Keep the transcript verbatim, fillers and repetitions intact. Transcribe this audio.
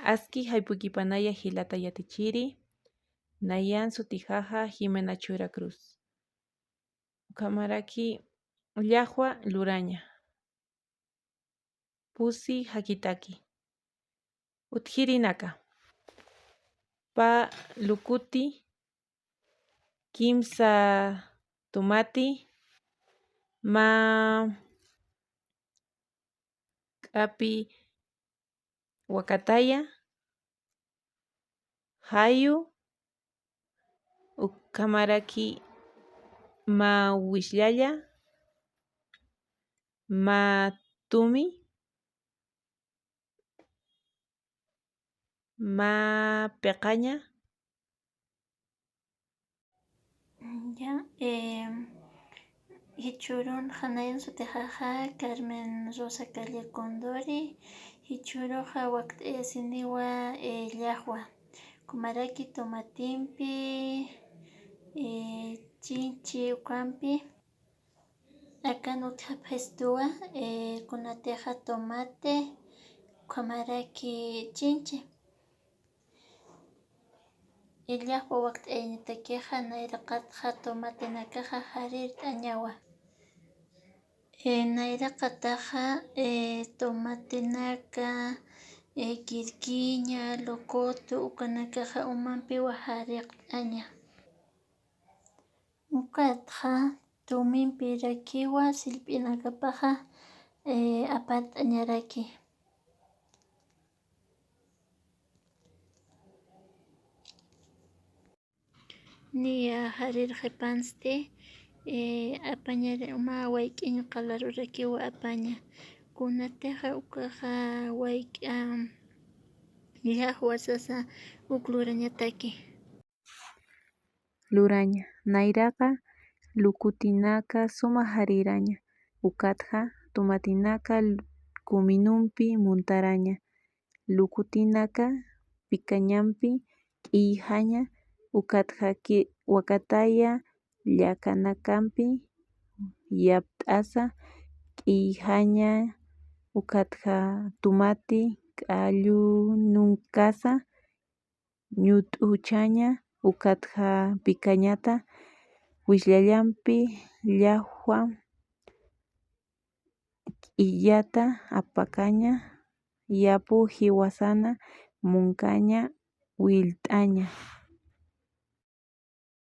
Aski jayp'ukipanaya jilata yatichiri, nayan sutixaxa Jimena Chura Cruz. Ukhamaraki llajwa luraña. Pusi jakitaki. Utjirinaka. Pä lukuti, kimsa tumati, mä k'api wakataya, jayu, ukhamaraki mä wisllalla, mä tumi, mä piqaña. Ya, eh, jichhürunxa nayan sutixaxa Carmen Rosa Calle Condori, jichhüruxa wakt'ayasiniwa, eh, llajwa, ukhamaraki tomatimpi, eh, chinchi ukhampi, akan utjapxistuwa, eh, kunatixa tomate, ukhamaraki chinchi. Llajwa wakt'ayañatakixa nayraqatxa tomatenakaxa jarirt'añawa. Eh, nayraqataxa, eh, tomatenaka, eh, kirkiña, locoto, ukanakaxa umampiwa jariqt'aña. Ukatxa tumimpirakiwa sillp'inakapaxa, eh, apart'añaraki. Niya jarirxipansti, eh, apañari uma wayk'iñ qalarurakiwa apaña. Kunatixa ukaxa wayk'a llajwa sasa uk lurañataki. Luraña. Nayraqa lukutinaka suma jariraña, ukatxa tomatinaka kuminumpi muntaraña, lukutinaka pikañampi k'iyjaña, ukatxa ki-, wakataya llakanakampi yapt'asa k'iyjaña, ukatxa tomati k'allununkasa ñut'uchaña, ukatxa pikañata wislallampi llajwa k'iyata apakaña, yapu jiwasana munkaña, willt'aña.